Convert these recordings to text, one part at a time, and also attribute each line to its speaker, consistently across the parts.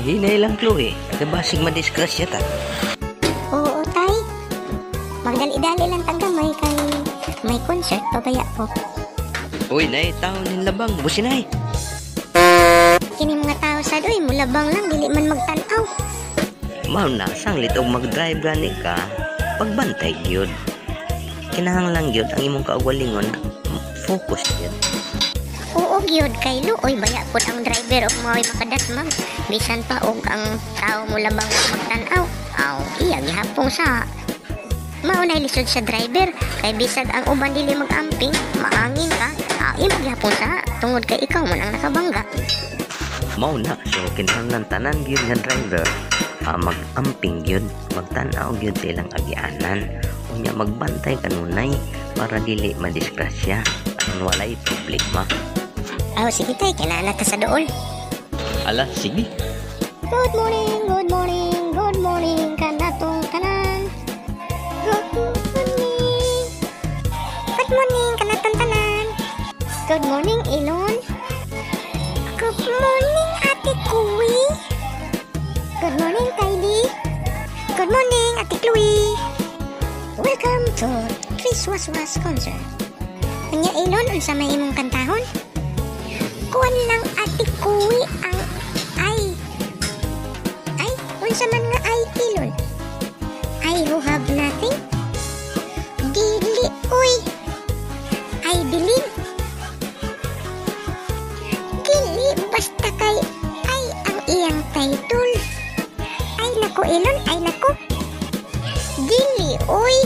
Speaker 1: Hinay-hinay lang, Chloe. Kay basig madisgrasya ta.
Speaker 2: Oo, tay. Magdali-dali lang tagamay kay may concert pa baya ko.
Speaker 1: Uy, nay, tao ning labang. Businay.
Speaker 2: Kini mga tao sad oy, mulabang lang dili man magtan-aw.
Speaker 1: Mao na, sanglit og mag-drive gani ka, pagbantay gyud. Kinahanglan gyud ang imong kaugalingon, focus gyud.
Speaker 2: Oo gyud, kay luoy baya pud ang driver og mao'y makadatmang. Bisan pa og ang tao mulabang wa magtan-aw. Aw, iya gihapong sa. Mao nay lisod sa driver kay bisag ang uban dili mag-amping, maangin ka, aw imo gihapon sa tungod kay ikaw man ang nakabangga.
Speaker 1: Mao na, so kinahanglan tanan gyud nga driver mag-amping gyud, magtan-aw gyud sa ilang agianan. Unya magbantay kanunay para dili madisgrasya aron walay problema.
Speaker 2: Aw, sige tay, kailangan na ta sa dool.
Speaker 1: Ala, sige.
Speaker 2: Good morning, good morning, good morning kanatong tanan. Good morning. Good morning kanatong tanan. Good morning, Elon. Good morning, Ate Chloe. Good morning, Kylie. Good morning, Ate Chloe. Welcome to Tris Waswas Concert. Unya, Elon, unsa may imong kantahon? Kuan lang, Ate Chloe, ang ay. Ay, unsa man nga ay, Elon? I who have nothing? Dili, uy. I believe. Dili, basta kay ay ang iyang title. Ay nako, Elon, ay nako. Dili, uy.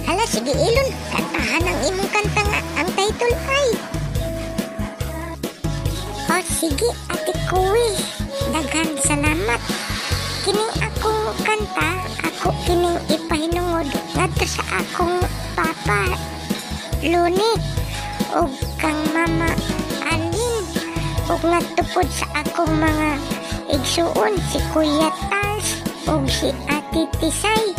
Speaker 2: Hala, sige, Elon. Kantahan ang imong kanta nga. Ang title ay. O sige, Ate Kuwi. Daghan salamat. Kining akong kanta, ako kining ipahinungod ngadto sa akong papa Luni ug kang mama Alin ug ngadto pod sa akong mga igsuon si Kuya Tals ug si Ate Tisay.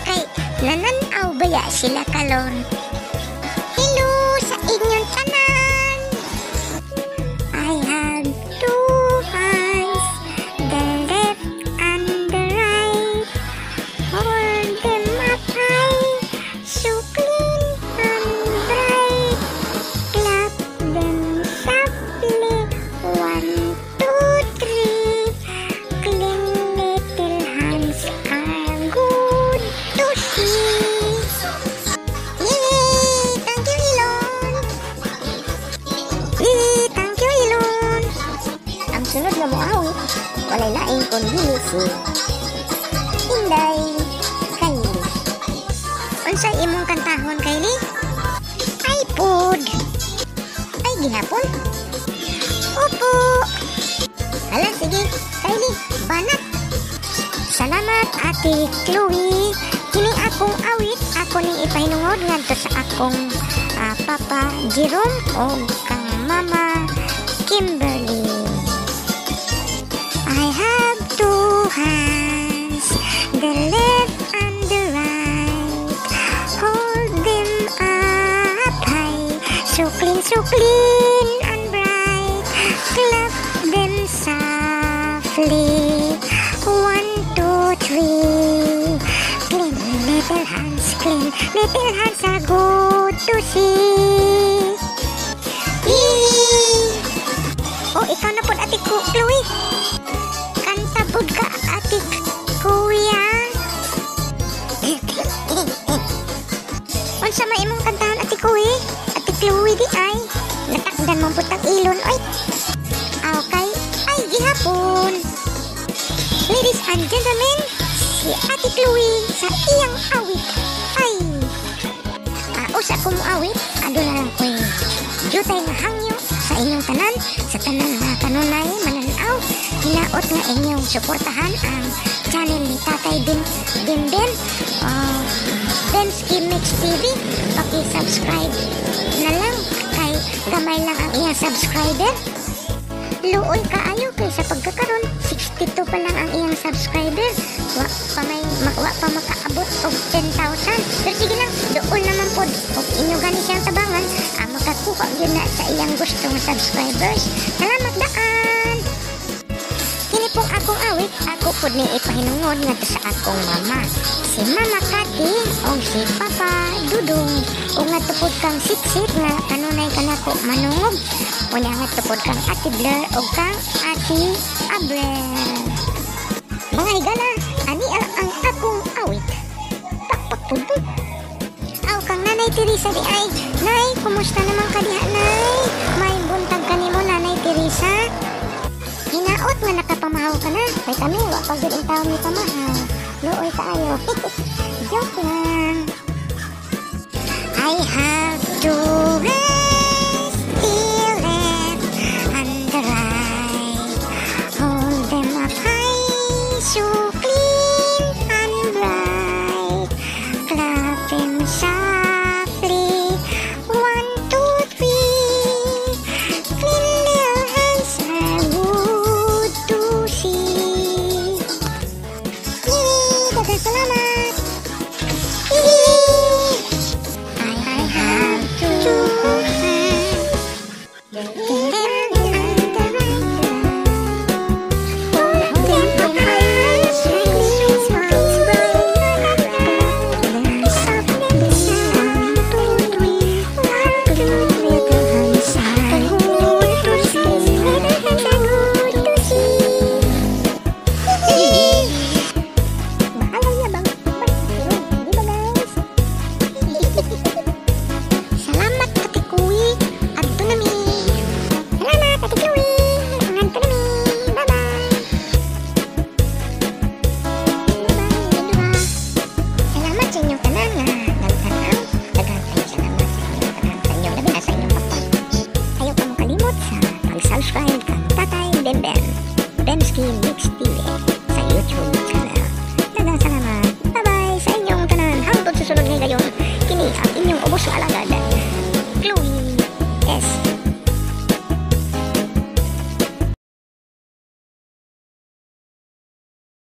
Speaker 2: Kay nanan-aw baya sila karon. Hello sa inyong tanan. I have two hands, the left and the right. Hold them up high, so clean and bright. Clap them softly, one, two, three. Clean little hands are good to see. Yay! Thank you, Elon! Yay! Thank you, Elon! Ang sunod nga moawit, walay laing kundi si Inday Kylie. Unsay imong kantahon, Kylie? Ay, pod. Ay, gihapon? Opo. Hala, sige, Kylie, banat. Salamat, Ate Chloe. Kini akong awit, ako ning ipahinungod ngadto sa akong Papa Jerome o kang Mama Kimberly. I have two hands, the left and the right. Hold them up high, so clean and bright. Clap them softly. One, two, three. Clean little hands, clean little hands are good to see. Yee! Oh, ikaw na pod, Ate Chloe. Kanta pod ka, Ate Kuya. Unsa may imong kantahan, Ate Chloe? Ate Chloe di ay. Natakdan mong putang ilon, oy. Okay. Ay, gihapon. Ladies and gentlemen, si Ate Chloe sa iyang awit. Ay. Usa ko mo awit, aduna lang ko'y jutay nga hangyo sa inyong tanan, sa tanan nga kanunay mananaw. Hinaot nga inyong suportahan ang channel ni Tatay Din Dimben, Bensky Mix TV. Paki-subscribe na lang kay gamay lang ang iyang subscriber. Luoy kaayo kay sa pagkakaron 62 pa lang ang iyang subscriber. Wa pa may wa pa makaabot og 10,000. Pero sige lang, doon naman pod og inyo gani siyang tabangan, makakuha gyud. gusto nga subscribers. Salamat daan. Kini pong akong awit, ako pud ni ipahinungod ngadto sa akong mama. Si Mama Kati o si Papa Dudong. O ngadto pud kang Sitsit nga kanunay kanako manungog. Unya ngadto pud kang Ate Blur o kang Ate Abrel. Mga higala, ani ang akong awit. Pakpak pud to. Aw, kang Nanay Teresa di ay. Nay, kumusta naman ka diha, Nay? May buntag kanimo, Nanay Teresa. Hinaot nga nakapamahaw ka na. Kay kami, wa pa gyud intawn ni pamahaw. Luoy kaayo. Joke lang. I have to rest the left and the right. Hold them up high, so clean and bright. Clap them softly. One, two, three. Clean little hands are good to see. Yay! Daghang salamat! Yay! I have two hands. The left and the right. Hold them up high, so clean and bright. Them softly. One, two, three. One, two, three. Little hands are good to see. Little hands are good to see. Bahala yabang. Di ba, guys? Salamat, Ate Kuy. Adto na mi. Salamat, Ate Chloe. Adto na mi. Bye-bye. Bye-bye, duha. Salamat sa inyong tanan nga nagtanaw. Daghang kayo salamat sa inyong tanan. Sa inyong labi na sa inyong papa. Ayaw pa mo kalimot sa pag-subscribe.